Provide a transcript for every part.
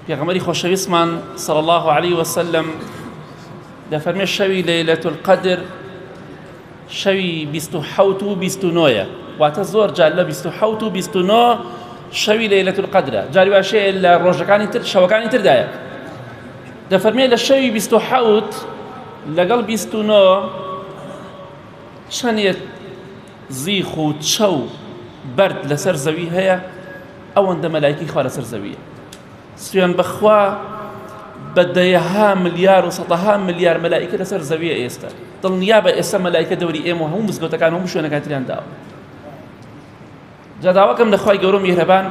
پێغەمبەری خۆشەویستمان صلی الله علیه وسلم دەفەرمێ شەوی لەیلەت القەدر شەوی 27 و 29ە واتە زۆر جار لە 27 و 29 شەوی لەیلەت القەدرە جاری واشەیە لە ڕۆژەکانی تر شەوەکانی تردایە دەفەرمێ لە شەوی 27 لەگەڵ 29 چەندێک زیخ و چەو بەرد لەسەر زەوی هەیە ئەوەندە مەلایکی خوا لەسەر زەویە سوێن بەخوا بە دەیەها ملیار و سەدەها ملیار مەلایکە لەسەر زەویە ئێستا دڵنیا بە ئێستا مەلایکە دەوری ئێمە و هەموو مزگەوتەکان و هەموو شوێنەکان تریان داوە جا داواکەم لە خوای گەورە و میهرەبان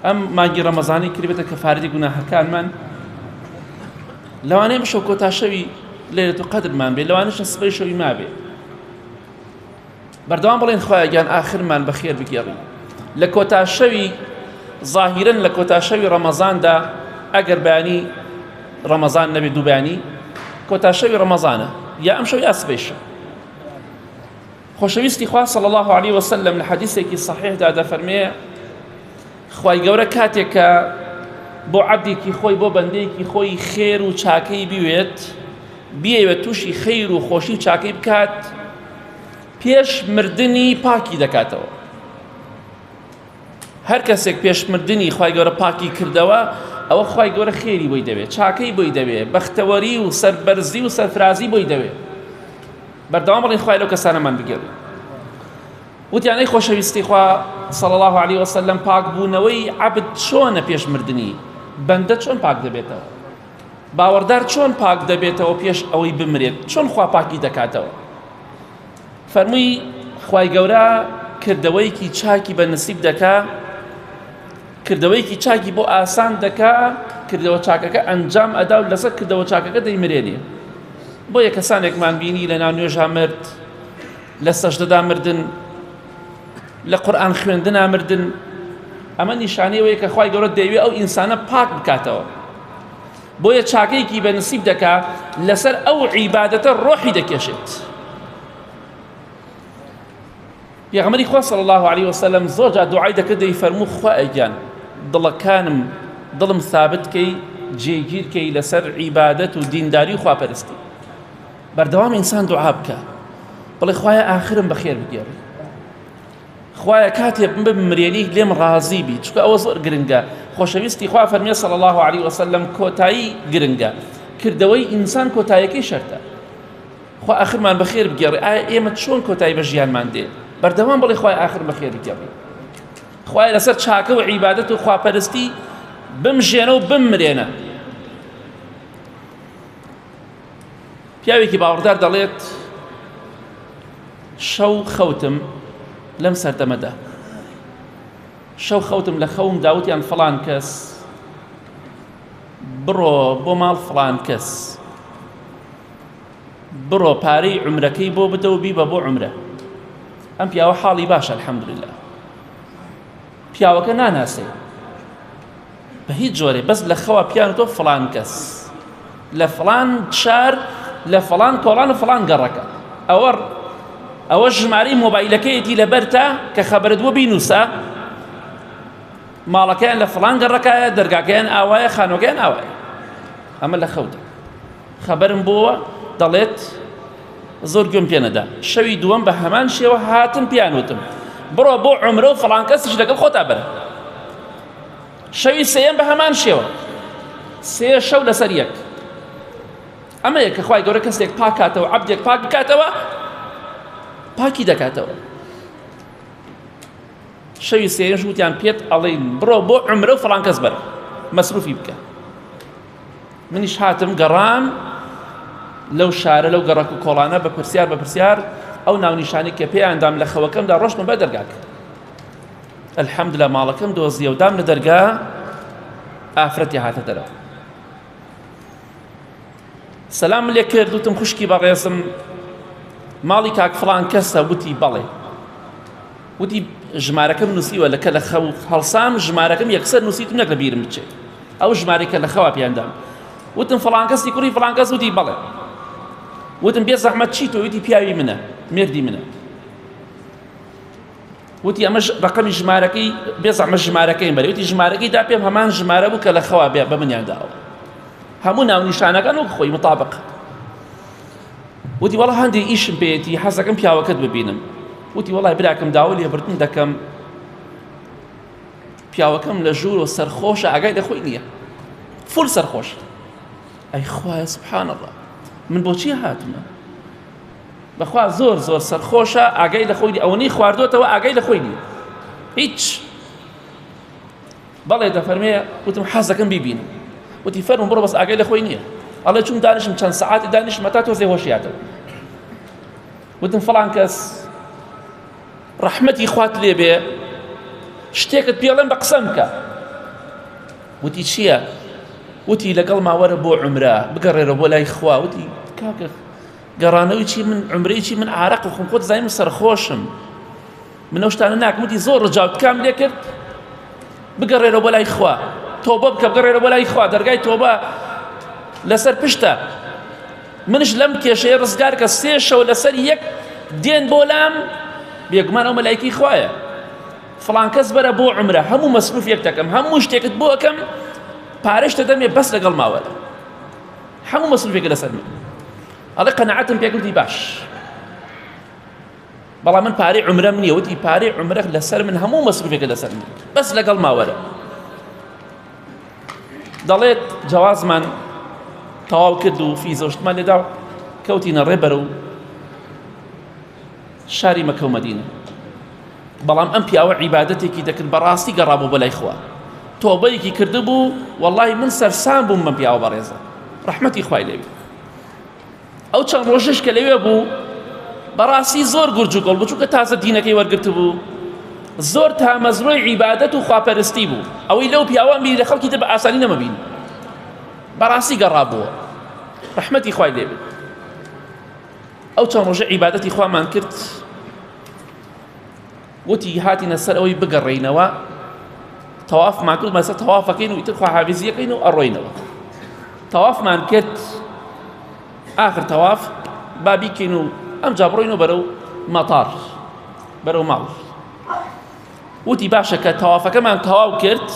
ئەم مانگی ڕەمەزانی کردبێتە کەفارەتی گوناهەکانمان لەوانەیە بشەو کۆتا شەوی لەیلەت قەدرمان بێ لەوانەشە سبەی شەوی مابێ بەردەوام بڵێن خوایە گیان ئاخرمان بەخێر بگێڕی لە کۆتا شەوی ظاهیرن لە کۆتا شەوی ڕەمەزاندا ئەگەر بەیانی ڕەمەزان نەبێ دوو بەیانی کۆتا شەوی ڕەمەزانە یا ئەم شەو یا سبەی شەو خۆشەویستی خوا صلی الله علیه وسلم لە حەدیثێکی صحیحدا دەفەرمێ خوای گەورە کاتێک کە بۆ عەبدێکی خۆی بۆ بەندەیەکی خۆی خێر و چاکەی بوێت بیەوێت تووشی خەیر و خۆشی و چاکەی بکات پێش مردنی پاکی دەکاتەوە هەر کەسێک پێش مردنی خوای گەورە پاکی کردەوە ئەوە خوای گەورە خێری بۆی دەوێت چاکەی بۆی دەوێت بەختەوەری و سەربەرزی و سەرفرازی بۆی دەوێت بەردەوام بڵێن خوای لەو کەسانەمان بگێڕی وتیان ئەی خۆشەویستی خوا صلی الله علیه وسلم پاک بوونەوەی عەبد چۆنە پێش مردنی بەندە چۆن پاک دەبێتەوە باوەڕدار چۆن پاک دەبێتەوە پێش ئەوەی بمرێت چۆن خوا پاکی دەکاتەوە فەرمووی خوای گەورە کردەوەیەکی چاکی بە نسیب دەکا کردەوەیەکی چاکی بۆ ئاسان دەکا کردەوە چاکەکە ئەنجام ئەدا و لەسەر کردەوە چاکەکە دەیمرێنێ بۆیە کەسانێکمان بینی لە ناو نوێژا مرد لە سەجدەدا مردن لە قورئان خوێندنا مردن ئەمە نیشانەی ئەوەیە کە خوای گەورە دەیەوێ ئەو ئینسانە پاک بکاتەوە بۆیە چاکەیەکی بە نسیب دەکا لەسەر ئەو عیبادەتە ڕۆحی دەکێشێت پێغەمبەری خوا صلی الله علیه وسلم زۆر جار دوعای دەکرد دەی فەرموو خوایە گیان دڵەکانم دڵم ثابت کەی جێگیر کەی لەسەر عیبادەت و دینداری و خواپەرستی بەردەوام ئینسان دوعا بکە بڵێ خوایە ئاخرم بەخێر بگێڕی خوایە کاتێ بمرێنی لێم ڕازی بی چونکە ئەوە زۆر گرنگە خۆشەویستی خوا فەرمیێ صلی الله علیه وسلم کۆتایی گرنگە کردەوەی ئینسان کۆتایەکەی شەرتە خوا ئاخرمان بەخێر بگێڕێ ئایا ئێمە چۆن کۆتایی بە ژیانمان دێ بەردەوام بڵێ خوای ئاخر بەخێر بگێڕی خوای لەسەر چاکە و عیبادەت و خواپەرستی بمژێنە و بمرێنە پیاوێکی باوەڕدار دەڵێت شەو خەوتم لەم سەردەمەدا شەو خەوتم لە خەوم داوتیان فڵان کەس بڕۆ بۆ ماڵ فڵان کەس بڕۆ پارەی عمرەکەی بۆ بدە و بیبە بۆ عمرە ئەم پیاوە حاڵی باشە الحەمدلله پیاوەکە ناناسێ بە هیچ جۆرێ بەس لە خەوا پیان تۆ فڵان کەس لە فڵان شار لە فڵان کۆڵان و فڵان گەڕەکە ئەوە ئەوە ژمارەی مۆبایلەکەیەتی لەبەرتە کە خەبەرت بۆ بینوسە ماڵەکەیان لە فڵان گەڕەکایە دەرگاکەیان ئاوایە خانۆکەیان ئاوایە ئەمە لە خەوتە خەبەرم بۆوە دەڵێت زۆر گوێم پێ نەدا شەوی دووەم بە هەمان شێوە هاتم پیان وتم بڕۆ بۆ عمرە و فڵان کەسیش لەگەڵ خۆتا بەرە شەوی سێیەم بە هەمان شێوە سێ شەو لەسەر یەک ئەمەیە کە خوای گەورە کەسێک پاکاتەوە عەبدێک پاک بکاتەوە پاکی دەکاتەوە شەوی سێیەش وتیان پێت ئەڵێن بڕۆ بۆ عمرە و فڵان کەس بەرە مەسروفی بکە منیش هاتم گەڕام لەو شارە لەو گەڕەک و کۆڵانە بە پرسیار بە پرسیار ئەو ناونیشانی کە پێیان دام لە خەوەکەمدا ڕۆشتم بە دەرگاکە الحمدلله ماڵەکەم دۆزیە و دام لە دەرگا ئافرەتی هاتە دەرەوە سەلام لێ کرد وتم خوشکی بەڕێزم ماڵی کاک فڵان کەسە وتی بەڵێ وتی ژمارەکەم نووسیوە لە کە لە خەو هەڵسام ژمارەکەم یەکسەر نووسیتم نەک لە بیرم بچێت ئەو ژمارەی کە لە خەوا پیاندام وتم فڵان کەسی کوڕی فڵان کەس وتی بەڵێ وتم بێ زەحمەت چی تۆ وتی پیاوی منە مێردی منە. وتی ئەمەش ڕقەمی ژمارەکەی بێ زەحمەت ژمارەکەیم بەرێ. وتی ژمارەکەی دا پێم، هەمان ژمارە بوو کە لە خەوا بێ بە منیان داوە، هەموو ناونیشانەکان وەک خۆی مطابق. وتی وەڵا هەندێک ئیشم پێیەتی، حەزەکەم پیاوەکەت ببینم. وتی وەڵای براکەم داوا لێبردن دەکەم، پیاوەکەم لە ژوورەوە سەرخۆشە، ئاگای لە خۆی نییە، فول سەرخۆش. ئەی خوایە سبحان الله، من بۆچی هاتمە؟ بەخوا زۆر زۆر سەرخۆشە، ئاگای لە خۆی نییە، ئەوەنەی خواردۆتەوە ئاگای لە خۆی نییە هیچ. بەڵێ دەفەرمێ وتم حەزەکەم بیبینم. وتی فەرموو بڕۆ، بەس ئاگای لە خۆی نییە. ئەڵێ چوم دانیشم چەند سەعاتی دانیشم هەتا تۆزێ هۆشیاتەوە. وتم فڵان کەس ڕەحمەتی خوات لێبێ، شتێکت پێڵێم بە قسەم بکە. وتی چییە؟ وتی لەگەڵ ماوەرە بۆ عومرە، بگەڕێرە بۆ لای خوا. وتی کاکە گەڕانەوەی چی، من عومرەی چی، من عارەق خۆم، خۆت زانی من سەرخۆشم، من ئەو شتانە ناکەم. وتی زۆر ڕجاو تکام لێ کرد بگەڕێرەوە بۆ لای خوا، تۆبە بکە، بگەڕێرە بۆ لای خوا، دەرگای تۆبە لەسەر پشتە. منش لەم کێشەیە ڕزگار کە سێ شەو لەسەر یەک دێن بۆ لام، بێگومان ئەو مەلایکی خوایە. فڵان کەس بەرە بۆ عومرە، هەموو مەسروف یەک دەکەم، هەموو شتێکت بۆ ئەکەم، پارەش دەدەمێ، بەس لەگەڵ ماوەرە، هەموو مەسروفێکە لەسەر من. ئەڵێ قەناعەتم پێکردی باش، بەڵام من پارەی عومرەم نییە. وتی پارەی عومرە لەسەر من، هەموو مەسروفێکە لەسەر من، بەس لەگەڵ ماوەرە. دەڵێت جەوازمان تەواو کرد و فیزەشتمان لێدا، کەوتینە ڕێ بەرەو شاری مەکە و مەدینە. بەڵام ئەم پیاوە عیبادەتێکی دەکرد، بەڕاستی گەڕابوو بۆ لای خوا، تۆبەیەکی کردبوو. وەڵڵاهی من سەرسام بووم بەم پیاوە بەڕێزە، ڕەحمەتی خوای لێبێ. ئەو چەند ڕۆژەش کە لەوێ بوو بەڕاستی زۆر گورج و گوڵ بوو، چونکە تازە دینەکەی وەرگرتبوو، زۆر تامەزرۆی عیبادەت و خواپەرستی بوو. ئەوەی لەو پیاوە بینی لە خەڵکی تر بە ئاسانی نەمەبینی، بەڕاستی گەڕابووە، ڕەحمەتی خوای لێبێ. ئەو چەند ڕۆژە عیبادەتی خوامان کرد. وتی هاتینە سەر ئەوەی بگەڕێینەوە، تەوافمان کرد، مەسە تەوافەکەین و ئیتر خواحافیزیەکەین و ئەڕۆینەوە. تەوافمان کرد، ئاخر تەواف با بیکەین و ئەمجا بڕۆینەوە بەرەو مەتار، بەرەو ماڵ. وتی باشە کە تەوافەکەمان تەواو کرد،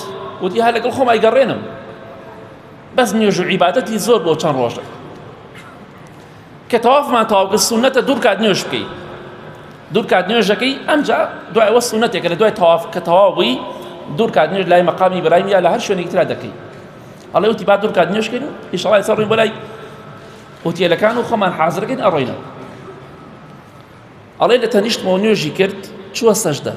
وتی هەر لەگەڵ خۆم ئەیگەڕێنم، بەس نوێژ و عیبادەتی زۆر بۆ چەند ڕۆژە. کە تەوافمان تەواو کرد سوننەتە دوو رکات نوێژ بکەی، دوو رکات نوێژەکەی، ئەمجا دوای ئەوە سوننەتێکە لە دوای تەواف کە تەواو بووی دوو رکات نوێژ لای مەقامی ئیبراهیم یا لە هەر شوێنێکی ترا دەکەی. ئەڵێ وتی با دوو رکات نوێژ کەین و ئینشاڵڵا ئێستا ڕۆین بۆ لای ئوتێلەکان و خۆمان حازرەکەین ئەڕۆینەوە. ئەڵێ لە تەنیشتمەوە نوێژی کرد، چووە سەجدە.